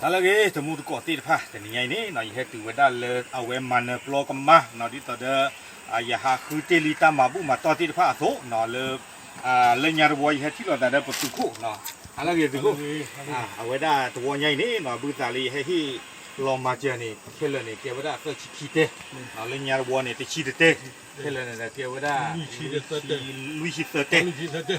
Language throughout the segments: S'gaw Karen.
ဟါလၢအဂ့ၤ တမူတကိးသ့ၣ်တဖၣ် တနံၤညါအံၤန့ၣ် ယဟဲတုၤဝဲဒၣ်လၢအဝဲမၤနၢၤပျီကမါ ဒ်သိးဒီး ယဟးဃုတ့ၢ်လံတၢ်မၤဘူၣ်မၤတီၢ်သ့ၣ်တဖၣ်အသိး လၢ လၢညါတဝီ ယဟဲထံၣ်လိာ်သးဒီးပသုးခိၣ် ဟါလၢအဂ့ၤသုးခိၣ် အဝဲဒၣ်တဝီညါအံၤန့ၣ် ဘုသးလၢယဟဲဟ့ၣ်လီၤမၤစၢၤန့ၣ် ခဲလၢာ်န့ၣ် ကဲဝဲဒၣ်သၢဆံခံတဲ လၢညါတဝီန့ၣ် တဆံတတဲ ခဲလၢာ်န့ၣ်ဒီးကဲဝဲဒၣ် လွံၢ်ဆံသၢတဲ လွံၢ်ဆံသၢ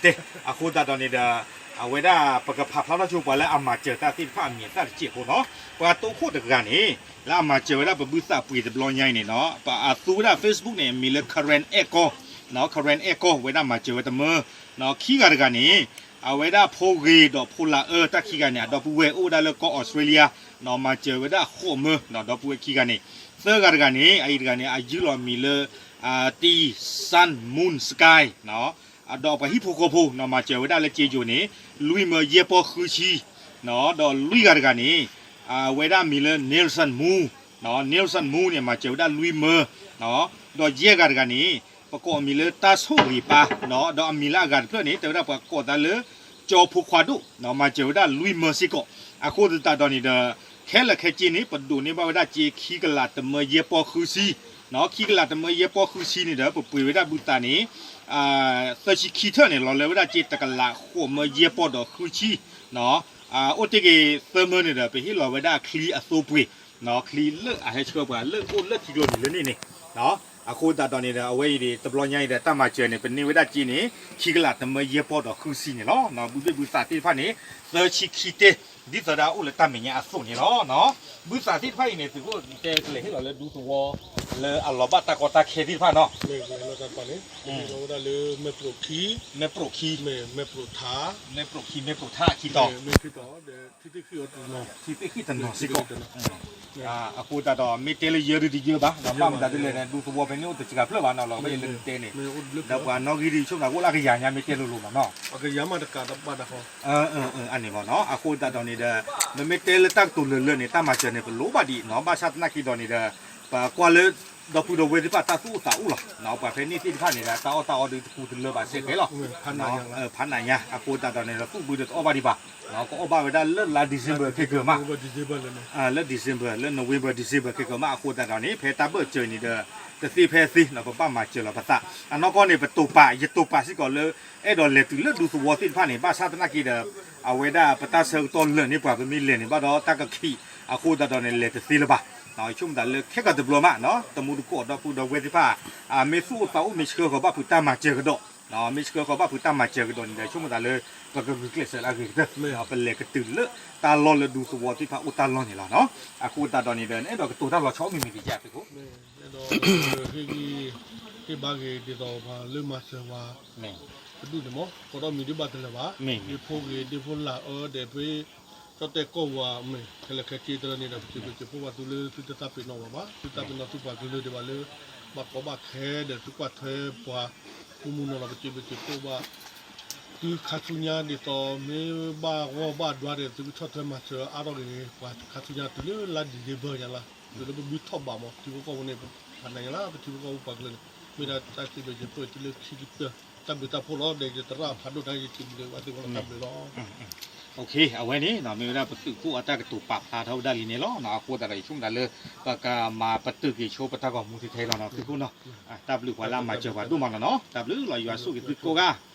တဲ အဃိသတးဒီးန့ၣ်ဒီး အဝဲဒၣ်ပကဖးဖျါထီၣ်ဆိပှၤလၢအမၤစၢၤတၢ်သ့ၣ်တဖၣ်အမံၤအသၣ်တစဲးဖိနီၤ ပှၤတိခိၣ်တဂၤန့ၣ် လၢအမၤစၢၤဝဲဒၣ်ပဘုသးပှ့ၤတဘျီညါအံၤန့ၣ်နီၤ ပအသူဝဲဒၣ် Facebook န့ၣ် အမံၤလၢ Karen အဲၣ်ကီၢ် Karen အဲၣ်ကီၢ် ဝဲဒၣ်မၤစၢၤဝဲတမၢ ခံဂၤတဂၤန့ၣ် အဝဲဒၣ်ဖိဂ့ၤဒီးဖိလၤအၢ တၢ်ခံဂၤန့ၣ် အဒီပုၢ်ဝဲၢ်အိၣ်ဝဲဒၣ်လၢကီၢ်အီစထြ့လယါ မၤစၢၤဝဲဒၣ်ဃိးမၢ ဒီပုၢ်ဝဲၢ်ခံဂၤန့ၣ် သၢဂၤတဂၤန့ၣ် အအံၤတဂၤန့ၣ် အယုၢ်လီၤမံၤလၢ T Sun Moon Sky ဒီးပှၤဟံၣ်ဖိဃီဖိ မၤစၢၤဝဲဒၣ်လၢကၠ့ယိၤန့ၣ် လွံၢ်မၢယဲၢ်ပီၢ်ဃုဆံ ဒီးလွံၢ်ဂၤတဂၤန့ၣ် အဝဲဒၣ်မံၤလၢ Nelson Moo Nelson Moo န့ၣ် မၤစၢၤဝဲဒၣ်လွံၢ်မၢ ဒီးယဲၢ်ဂၤတဂၤန့ၣ် ပကိးအမံၤလၢတၢ်ဆိၣ်ဂ့ၤပၢ် ဒီးအမံၤလၢအဂၤတဖျၢၣ်န့ၣ် တဲဝဲဒၣ်ပှၤကိးသးလၢ ကၠီဖိခွါဒိၣ် မၤစၢၤဝဲဒၣ်လွံၢ်မၢစ့ၢ်ကီး အဃိသတးဒီးန့ၣ်ဒီး ခဲလၢာ်ခဲဆ့န့ၣ် ပဒိးန့ၢ်ဘၣ်ဝဲဒၣ်ကၠ့ ခံကလးတမၢယဲၢ်ပီၢ်ဃုဆံ ခံကလးတမၢယဲၢ်ပီၢ်ဃုဆံန့ၣ်ဒီး ပပှ့ၤဝဲဒၣ်ဘုသးန့ၣ် သၢဆံခံထၢၣ်န့ၣ် လီၤလၢဝဲဒၣ်ကၠ့တကလးဃိးမၢယဲၢ်ပီၢ်ဒီးဃုဆံ အိၣ်တ့ၢ်က့ၤသၢမၢန့ၣ်ဒီး ပဟ့ၣ်လီၤဝဲဒၣ်ချံအသိပှ့ၤ ချံလၢအဟဲဆှၢပှၤလၢအိၣ်လၢထံကျိနံၤလၢန့ၣ်န့ၣ် အဃိသတးဒီးန့ၣ်ဒီး အဝဲအံၤန့ၣ် တဘျီညါအံၤဒီး တၢ်မၤစၢၤန့ၣ် ပန့ၢ်ဝဲဒၣ်ကၠ့န့ၣ် ခံကလးတမၢယဲၢ်ပီၢ်ဒီးဃုဆံန့ၣ်လီၤ. ဘုဘ့ၣ်ဘုသးသ့ၣ်တဖၣ်န့ၣ် သၢဆံခံတဲ ဒ်သိးဒီးအိၣ်လၢတၢ်မဲာ်ညါအသိးန့ၣ်လီၤ. ဘုသးသ့ၣ်တဖၣ်အံၤန့ၣ် သုးခိၣ်တဲကလဲၤဟ့ၣ်လီၤလၢဒူသဝီ လၢအလီၤဘၣ်တၢ်ကီတၢ်ခဲသ့ၣ်တဖၣ်နီၤ မ့ၢ်ဝဲဒၣ်လၢ မဲၢ်ပြိးခံ မဲၢ်ပြိးခံ မဲၢ်ပြိးထး မဲၢ်ပြိးခံ မဲၢ်ပြိးထးခံတီၤ ထံသ့ၣ်ဃံၣ်တနီၤစ့ၢ်ကီး အဃိသတးဒီး မ့ၢ်တဲလၢယၢဒုတယၢဘၣ် ဘၣ်မတၤဒ်လဲၣ်န့ၣ် ဒူသဝီဖဲန့ၣ်အိၣ်တစှၤဖျၢၣ်ဘၣ်နီၤ လီၤဘၣ်ယလၢနတဲန့ၣ် ဒီးပှၤနီၣ်ဂံၢ်ဒ်ဆိကမိၣ်ကအိၣ်လၢအကယၤညါ မ့ၢ်တဲလိၤလိၤမးနီၤ အန့ၣ်ဘၣ်နီၤ အဃိသတးဒီးန့ၣ်ဒီး မ့မ့ၢ်တဲလၢတၢ်ကတိၤလၢာ်လၢာ်န့ၣ် တၢ်မၤစၢၤန့ၣ် ပလိၣ်ဘၣ်ဒံးနီၤ ဘၣ်ဆၣ်သနာ်က့ဒီးန့ၣ်ဒီး ပကွၢ်လၢ ဒီပုၢ်ဒီဝဲၢ်သ့ၣ်တဖၣ်တၢ်သူၣ်အိၣ်သးအိၣ်လီၤ. ပှၤဖဲန့ၣ်သ့ၣ်တဖၣ်န့ၣ်ဒီး တၢ်အီၣ်တၢ်အီဒ်တကူတလၢဘၣ်စဲးဖဲလီၤ ဖးနးညါ အဃိသတးဒီးန့ၣ်ဒီး သူၣ်ဘုဒီးတအီၣ်ဘၣ်ဒံးဘၣ် ကအိၣ်ဘၣ်ဝဲဒၣ်လၢလါ December ခဲကၢၤမး လၢ December လၢ November December ခဲကၢၤမး အဃိသတးဒီးန့ၣ် ဖဲတၢ်ဘၢၣ်စၢၤန့ၣ်ဒီး တသ့ဖဲသ့နီၤ ပဘၣ်မၤစၢၤလီၤပသး အနီၢ်ကီၢ်န့ၣ် ပတိာ်ပာ် ယတိာ်ပာ်စ့ၢ်ကီးလၢ အဲၣ်ဒိးလဲၤတုၤလၢဒူသဝီသ့ၣ်တဖၣ်န့ၣ် ဘၣ်ဆၣ်သနာ်က့ဒီး အဝဲဒၣ်ပတၢ်ဆၢကတီၢ်လၢာ်န့ၢ်ပှၤ ပမ့ၢ်လဲၤန့ၣ်ဘၣ်ဒီးတၢ်ကခံး အဃိသတးဒီးန့ၣ် လဲၤတသ့လၢၤဘၣ် ဆိကမိၣ်သးလၢခဲကတဘျီမး တမူတကိးဒီပုၢ်ဒီဝဲၢ်သ့ၣ်တဖၣ် မ့ၢ်သူၣ်အိၣ်သးအိၣ် မ့ၢ်ဆှၢဃီၤဘၣ်ဖုးတၢ်မၤစၢၤကဒီး မ့ၢ်ဆှၢဃီၤဘၣ်ဖုးတၢ်မၤစၢၤကဒီးန့ၣ်ဒီး ဆိကမိၣ်သးလၢ ပကဂုာ်ကျဲးစၢးလၢအဂ့ၤကတၢၢ် ပလဲၤကတုၤလၢတၢ်လီၢ်လၢဒူသဝီသ့ၣ်တဖၣ်အိၣ်တၢ်လီၢ်န့ၣ်လီၤ. အဃိသတးဒီးန့ၣ်ဒီး နအဲၣ်ဒိးကတိၤတၢ်လီၤဆီအိၣ်မံၤမံၤတယၢ်သုးခိၣ် ဒီး ဟ့ၣ်ဂံၢ် ဟ့ၣ်ဘါဂ့ၤဒ်သိးပှၤလၢမၤစၢၤပှၤ တဒူၣ်န့ၣ်မး ကိးထီၣ်မံၤဒ်ဘၣ်တလၢာ်ဘၣ် ဒ့ဖိဂ့ၤ ဒ့ဖိလၢအၢဒီးဖဲ ကၠီၣ်တဲၣ်ကီၢ်ဝၤမ့ၢ် ခဲလၢာ်ခဲဆ့တရၢန့ၣ်ဒီး ပစံးဘျုးစံးဖှိၣ်ဘၣ်သုလၢသုတသးပ့ၤနီၣ်ဘၣ်ဘၣ် သုသးပ့ၤနီၣ်သုပှၤကလုာ်ဒံးဘၣ်လၢ ဘၣ်ကီဘၣ်ခဲဒီးသုကွၢ်ထွဲပှၤ မုၢ်မုၢ်နီၢ်နီၢ် ပစံးဘျုးစံးဖှိၣ်ဘၣ် သုခါဆူညါဒ်သိး မ့ၢ်ဘၣ်ဂီၢ်ဘၣ်ဒွါဒီး သုကဆီၣ်ထွဲမၤစၢၤအါထီၣ်က့ၤ ပှၤခါဆူညါတုၤလၢလါ December ညါလီၤ တုၤလၢပဘုထီၣ်ဘးမး ထံဖိကီၢ်ဖိန့ၣ် ဖးနးညါလၢပထံဖိကီၢ်ဖိပှၤကလုာ်န့ၣ် မ့ၢ်ဒၣ်တၢ်စံးဘျုးစံးဖှိၣ်တုၤလၢခံကတၢၢ် တၢ်ဘျုးတၢ်ဖှိၣ်လီၤ ဒီးယသရၣ်ဖးဒိၣ်တၢ်ယစံးဘျုးဘၣ်သုဂီၢ်လီၤ တၢ်ဘျုးလီၤ အဝဲန့ၣ် မ့ၢ်ဝဲဒၣ်ပသုးခိၣ်အတၢ်ကတိၤပာ်ဖျါထီၣ်ဝဲဒၣ်လံန့ၣ်လီၤ. အဃိသတးဒီး ယဆိကမိၣ်သးလၢ ပကမၤပတုာ်က့ၤဆိပတၢ်ဂီၤမူထဲထဲလီၤနီၤ သုးခိၣ်နီၤ တၢ်ဘျုးပှၤလၢအမၤစၢၤပှၤဒိၣ်မးလီၤနီၤ တၢ်ဘျုးလီၤ ယွၤဆိၣ်ဂ့ၤသုကိးဂၤ